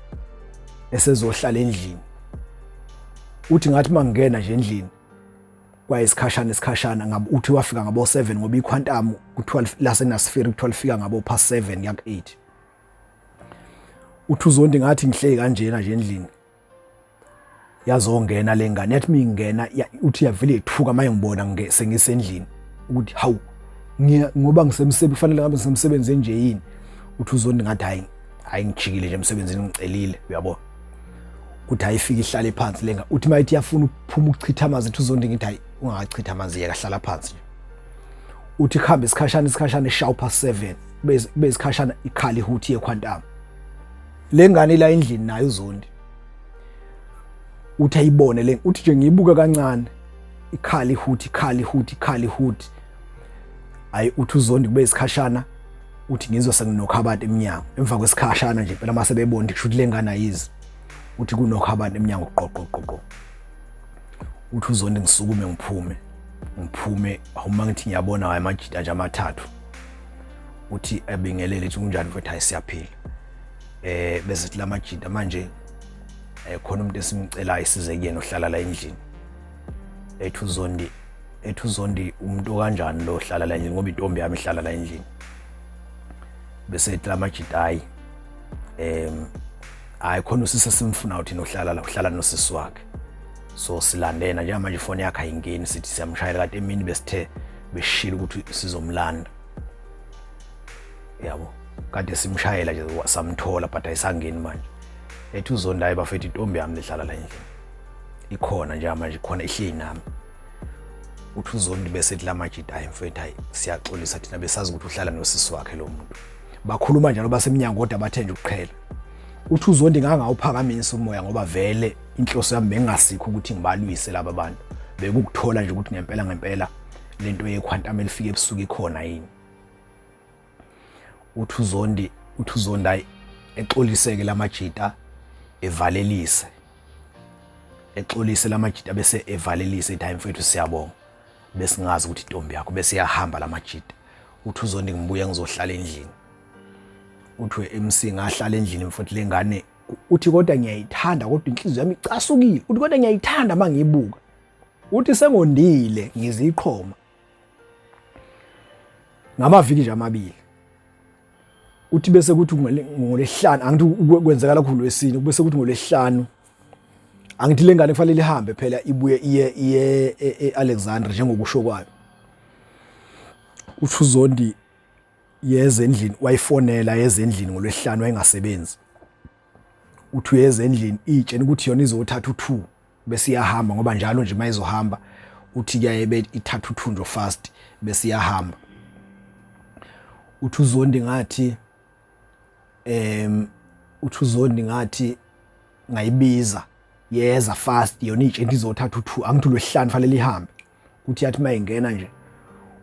esezohlala endlini. Uthi ngathi mangena nje endlini kwayisikhashana isikhashana ngabe, uthi wafika ngabo 7 ngoba iquantum kuthiwa laseNasfiri kuthiwa lifika ngabo past 7 kuya ku 8. Uthi uZondi ngathi ngihleki kanjena nje endlini. Yazongena le ngane yathi mingena uthi yavele yethuka maye ngibona sengisendlini ukuthi hawu ngoba ngisemsebenzi kufanele ngabe ngisemsebenzini nje yini. Uthi uZondi ngathi hayi hayi ngijikile nje emsebenzini ngicelile uyabo. Uthi ayifike ihlale phansi lenga uthi mayithi yafuna ukuphuma ukuchitha amanzi uthi uZondi ngithi hayi ungachitha amanzi yeka hlala phansi nje. Uthi kuhambe isikhashana isikhashana eshawu past 7 kube isikhashana ikhala ihuthi yequantum. Le ngane la endlini nayo uZondi. Uthi ayibone le uthi nje ngiyibuka kancane ikhala ihuthi ikhala ihuthi ikhala ihuthi. Hayi uthi uZondi kube isikhashana uthi ngizwe senginokha abantu emnyango emva kwesikhashana nje phela mase bebona kusho ukuthi le ngane ayizi. Uthi kunokha abantu emnyango qoqo qoqo. Uthi uZondi ngisukume ngiphume ngiphume awuma ngithi ngiyabona hayi amajita nje amathathu. Uthi ebingelele ethi kunjani mfethu hayi siyaphila. Bese sithi lamajita manje khona umuntu esimcelayo size kuyena ohlala la endlini. Ethi uZondi ethi uZondi umuntu kanjani lo ohlala la endlini ngoba intombi yami ihlala la endlini. Bese ethi lamajita hayi hayi khona usisi esimfuna uthi nohlala la uhlala nosisi wakhe. So silandena njengamanje ifoni yakhe ayingeni sithi siyamshayela kade emini besithe beshilo ukuthi sizomlanda. Yabo kade simshayela nje samthola but ayisangeni manje. Ethi uZondi hayi bafethu intombi yami lehlala la endlini. Ikhona njengamanje ikhona ihleli nami. Uthi uZondi bese ethi lamajita hayi mfethu hayi siyaxolisa thina besazi ukuthi uhlala nosisi wakhe lo muntu. Bakhuluma njalo basemnyango kodwa bathe nje ukuqhela. Uthi uZondi ngangawuphakamisa umoya ngoba vele inhloso yami bengasikho ukuthi ngibalwise laba bantu. Bekukuthola nje ukuthi ngempela ngempela lento yequantum elifike ebusuku ikhona yini. Uthi uZondi uthi uZondi hayi exoliseke lamajita evalelise. Exolise lamajita bese evalelise ethi hayi mfethu siyabonga. Besingazi ukuthi intombi yakho bese iyahamba lamajita. Uthi uZondi ngibuye ngizohlala endlini. Uthi we-MC ngahlala endlini mfethu lengane uthi kodwa ngiyayithanda kodwa inhliziyo yami icasukile. Uthi kodwa ngiyayithanda mangiyibuka. Uthi sengondile ngiziqhoma. Ngamaviki nje amabili. Uthi bese kuthi ngolesihlanu angithi kwenzeka lokhu ngolwesine bese kuthi ngolesihlanu angithi lengane kufanele ihambe phela ibuye iye iye eAlexandra njengokusho kwayo. Uthi uZondi yeza endlini wayifonela yeza endlini ngolwesihlanu wayengasebenzi. Uthi uyeza endlini itshena ukuthi yona izothatha u2 bese iyahamba ngoba njalo nje mayizohamba uthi kuyaye be ithatha u2 nje fast bese iyahamba. Uthi uZondi ngathi uthi uZondi ngathi ngayibiza yeza fast yona itshena izothatha u2 angithi lwesihlanu fanele ihambe. Uthi yathi mayingena nje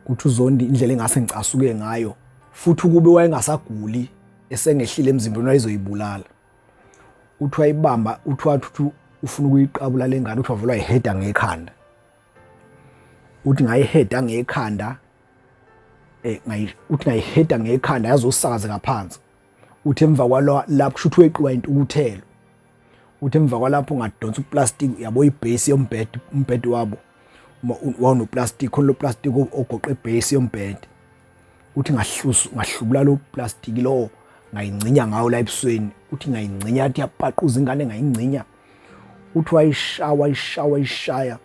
uthi uZondi indlela engase ngicasuke ngayo futhi ukube wayengasaguli esengehlile emzimbeni wayezoyibulala. Uthi wayibamba uthi wathi ufuna ukuyiqabula lengane uthi wavela wayiheda ngekhanda. Uthi ngayiheda ngekhanda uthi ngayiheda ngekhanda yazosakazeka phansi. Uthi emva kwalo lapho kusho ukuthi weqiwa intukuthelo. Uthi emva kwalapho ngadonsa uplastic yabo ibase yombhede umbhede wabo wawunoplastic khona lo plastic ogoqe ibase yombhede. Uthi ngahlusu ngahlubula lo plastic lo ngayingcinya ngawo la ebusweni. Uthi ngayingcinya athi yapaquza ingane ngayingcinya. Uthi wayishaya wayishaya wayishaya.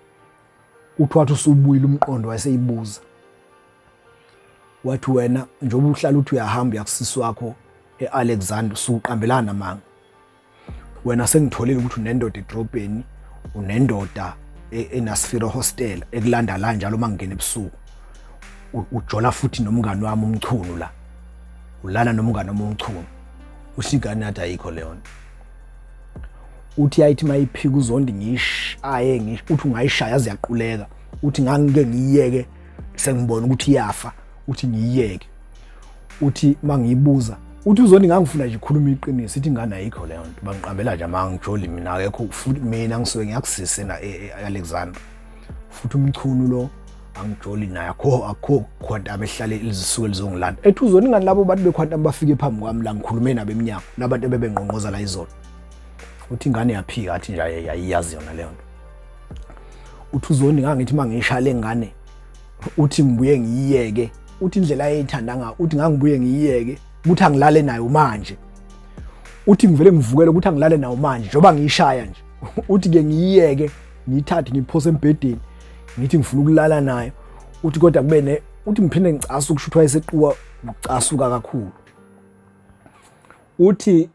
Uthi wathi usubuyile umqondo wayeseyibuza. Wathi wena njengoba uhlala uthi uyahamba uyakusisi wakho eAlexander usuqambelana manga. Wena sengitholile ukuthi unendoda edrobheni, unendoda eNasfiro Hostel ekulanda la njalo uma ngingena ebusuku. Ujola futhi nomngani wami uMchunu la. Ulala nomngani wami uMchunu. Uthi ingane yathi ayikho leyo nto. Uthi yayithi mayiphika uZondi ngiyishaye ngisho uthi ungayishaya ziyaquleka. Uthi ngangike ngiyiyeke sengibona ukuthi iyafa uthi ngiyiyeke. Uthi mangiyibuza uthi uZondi ngangifuna nje ikhuluma iqiniso ithi ingane ayikho leyo nto bangiqambela nje amangijoli mina akekho futhi mina ngisuke ngiyakusise na e-Alexandra. Futhi uMchunu lo angijoli naye akho akho quantum ehlale lizisuke lizongilanda. Ethi uZondi ingane labo bantu bequantum bafike phambi kwami la ngikhulume nabo eminyango labantu ebebengqongqoza la izolo. Uthi ingane yaphika athi nje ayiyazi yona leyo nto. Uthi uZondi ngangithi mangishaya lengane uthi ngibuye ngiyiyeke uthi indlela ayeyithanda ngayo uthi ngangibuye ngiyiyeke ukuthi angilale nayo manje. Uthi ngivele ngivukele ukuthi angilale nawo manje njengoba ngiyishaya nje. Uthi ke ngiyiyeke ngiyithathe ngiphose embhedeni ngithi ngifuna ukulala nayo. Uthi kodwa kube ne uthi ngiphinde ngicasuka, kusho ukuthi wayesequwa ucasuka kakhulu. Uthi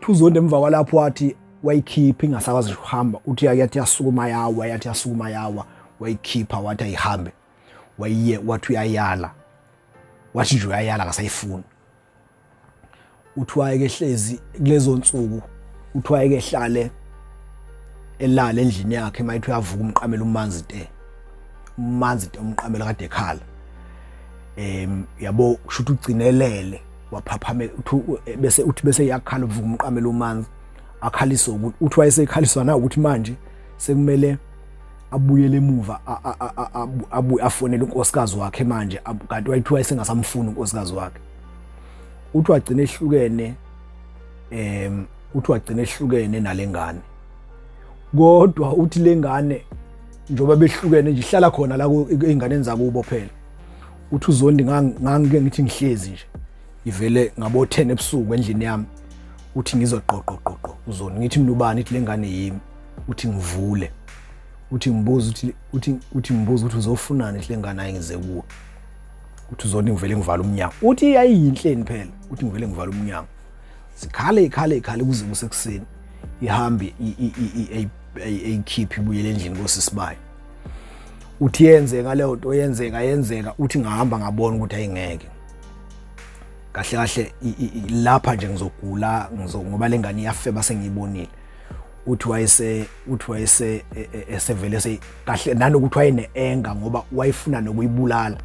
uZondi emva kwalapho wathi wayikhipha ingasakwazi ukuhamba. Uthi yathi yasukuma yawa, yathi yasukuma yawa, wayikhipha wathi ayihambe, wayiye wathi uyayala, wathi nje uyayala akasayifuni. Uthi wayeke hlezi kulezo nsuku, uthi wayeke hlale elala endlini yakhe, mayithi uyavuka umqamelo umanzi te, umanzi te umqamelo kade ekhala. Yabo, kusho ukuthi ugcinelele waphaphame. Uthi bese uthi bese iyakhala, uvuka umqamelo umanzi, akhaliswe ukuthi uthi wayesekhaliswa na ukuthi manje sekumele abuyele emuva, abuye afonele unkosikazi wakhe manje, kanti wayethi wayesengasamfuni unkosikazi wakhe. Uthi wagcina ehlukene, uthi wagcina ehlukene nalengane, kodwa uthi lengane njengoba behlukene nje ihlala khona la ey'nganeni zakubo phela. Uthi uZondi ngangike ngithi ngihlezi nje ivele ngabo 10 ebusuku endlini yami, uthi ngizwe qoqo qoqo uZondi, ngithi mina ubani, ithi lengane yimi. Uthi ngivule, uthi ngibuza, uthi ngibuza ukuthi uzofunani, ithi lengane ayi ngize kuwe. Uthi uZondi ngivele ngivala umnyango, uthi yayiyinhleni phela, uthi ngivele ngivala umnyango, sikhale ikhale ikhale kuze kusekuseni, ihambe eyikhiphe ibuyele endlini kosisibayo. Uthi yenzeka leyo nto, yenzeka yenzeka, uthi ngahamba ngabona ukuthi ayingeke kahle kahle lapha nje ngizogula ngoba lengane iyafeba sengiyibonile. Uthi wayese esevele se kahle nanokuthi wayene-anger ngoba wayefuna nokuyibulala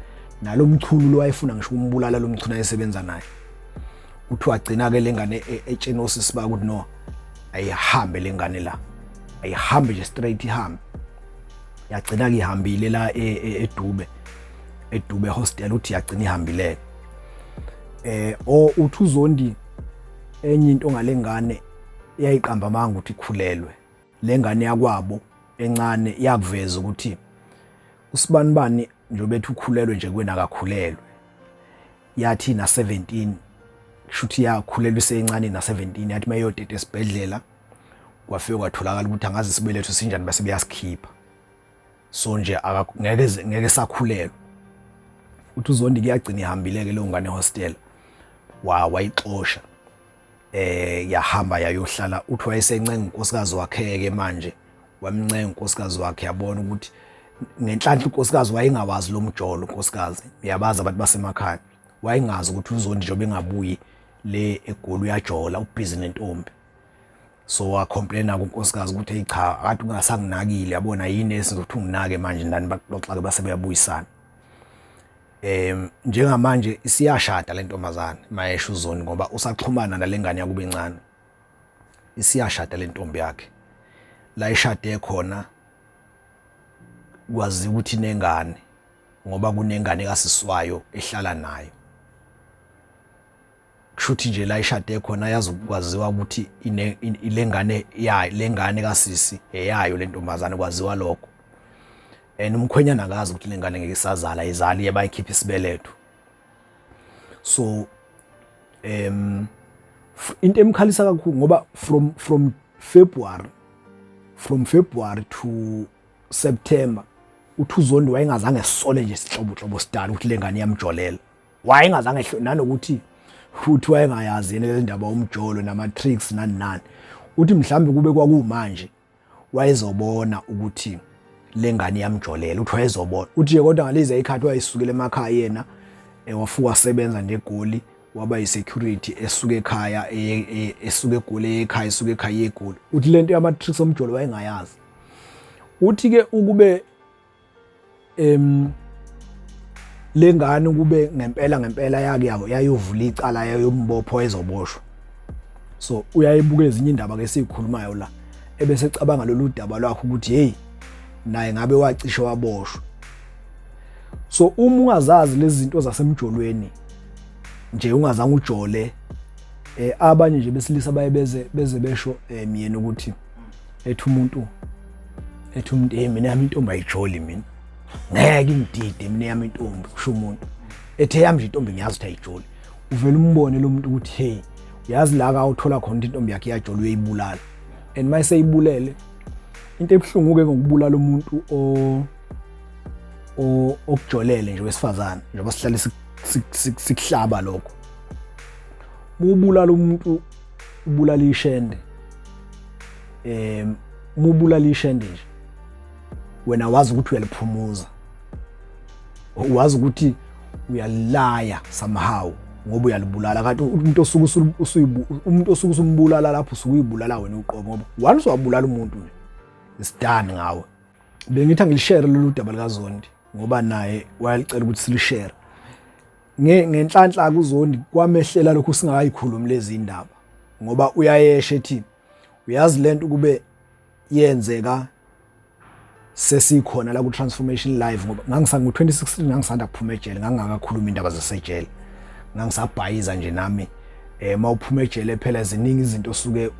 nalo mchunu lo, wayefuna ngisho ukumbulala lo mchunu ayesebenza naye. Uthi wagcina-ke le ngane etsheni osisi bakhe ukuthi no, ayihambe le ngane la, ayihambe nje straight ihambe. Yagcina-ke ihambile la eDube hostel, uthi yagcina ihambile. O uthi uZondi enye into ngale ngane, yayiqamba amanga ukuthi ikhulelwe. Le ngane yakwabo encane yakuveza ukuthi usibanibani njengoba ethi ukhulelwe nje, kuwena akakhulelwe. Yathi na 17, kushuthi yakhulelwa isencane na 17, yathi mayoteta esibhedlela kwafike kwatholakala ukuthi angazi isibeletho sinjani, base beyasikhipha, so nje ngeke ngeke sakhulelwa. Uthi uZondi kuyagcina ihambile ke leyo ngane hostel, wa wayixosha, yahamba yayohlala. Uthi wayesencenga unkosikazi wakhe ke manje, wamncenga unkosikazi wakhe, yabona ukuthi ngenhlanhla unkosikazi wayengawazi lo mjolo. Unkosikazi, uyabazi abantu basemakhaya, wayengazi ukuthi uZondi njengoba engabuyi le eGoli uyajola, ubhizi nentombi. So wacomplaina kunkosikazi ukuthi hey cha, akade ungasanginakile, yabona yini esizothi unginake manje ndani. Baxoxa-ke base beyabuyisana. Njengamanje isiyashada le ntombazane, mayesho uZondi, ngoba usaxhumana nalengane yakuba encane. Isiyashada le ntombi yakhe, la ishade khona kwaziwa ukuthi inengane ngoba kunengane kasiswayo ehlala nayo. Kushuthi nje la ishade khona yazi kwaziwa ukuthi lengane yayo, lengane kasisi eyayo le ntombazane, kwaziwa lokho. And umkhwenyana akazi ukuthi lengane ngeke isazala, izali bayikhipha isibeletho. So into emkhalisa kakhulu ngoba from February to September, uthi uZondi wayengazange sole nje sihlobo hlobo sidala ukuthi lengane iyamjolela, wayengazange nanokuthi futhi wayengayazi yena le ndaba umjolo nama tricks nani nani. Uthi mhlambe kube kwakumanje wayezobona ukuthi lengane iyamjolela, uthi wayezobona. Uthi nje kodwa ngalezi ikhathi wayesukela emakhaya yena, wafuka wasebenza nje eGoli, waba yi-security, esuka ekhaya esuka eGoli ekhaya, esuka ekhaya eGoli. Uthi lento yama tricks omjolo wayengayazi. Uthi ke ukube lengane kube ngempela ngempela yake yayovula icala yayombopho ezoboshwa. So uyayibuka ezinye indaba ke sikhulumayo la, ebese ecabanga lolu daba lwakhe ukuthi hey, naye ngabe wacishe waboshwa. So uma ungazazi lezi zinto zasemjolweni nje, ungazange ujole, abanye nje besilisa baye beze besho myeni ukuthi ethi umuntu hey, mina yami intombi ayijoli, mina ngeke ingidide mina yami intombi. Kusho umuntu ethe yami nje intombi ngiyazi ukuthi ayijoli. Uvela umbone lo muntu ukuthi hey, Yazi la ka uthola khona intombi yakhe iyajola, uyayibulala. And mayiseyibulele, into ebuhlungu ke ngokubulala umuntu o okujolele nje wesifazane, njengoba sihlale sikuhlaba lokho, mubulala umuntu ubulala ishende. Mubulala ishende nje, wena wazi ukuthi uyaliphumuza, wazi ukuthi uyalaya somehow ngoba uyalibulala, kanti umuntu osuke usumbulala lapho usuke uyibulala wena uqobo, ngoba once wabulala umuntu nje, it's done ngawe. Bengithi angilishare lolu daba likaZondi ngoba naye wayelicela ukuthi silishare. Ngenhlanhla kuZondi kwamehlela lokhu singakayikhulumi lezi indaba, ngoba uyayesha ethi uyazi lento kube yenzeka sesikhona la ku Transformation Live, ngoba ngangisangu 2016 ngangisanda kuphuma ejele, ngangingakakhuluma indaba zasejele, ngangisabhayiza nje nami. Mawuphuma ejele phela ziningi izinto osuke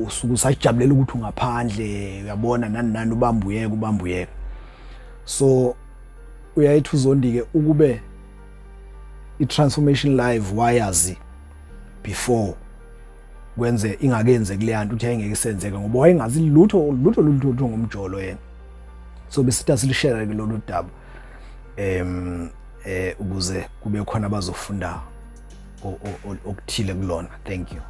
usuke usajabulela ukuthi ungaphandle, uyabona, nani nani, ubambuyeka ubambuyeka. So uyayithi uZondi-ke ukube i-Transformation Live wayazi before kwenze ingakenzeki leya nto, ukuthi yayingeke isenzeke ngoba wayengazi lutho lutho lutho lutho ngomjolo yena. So besithi asilishare ke lolu daba ukuze kube khona abazofunda okuthile kulona. Thank you.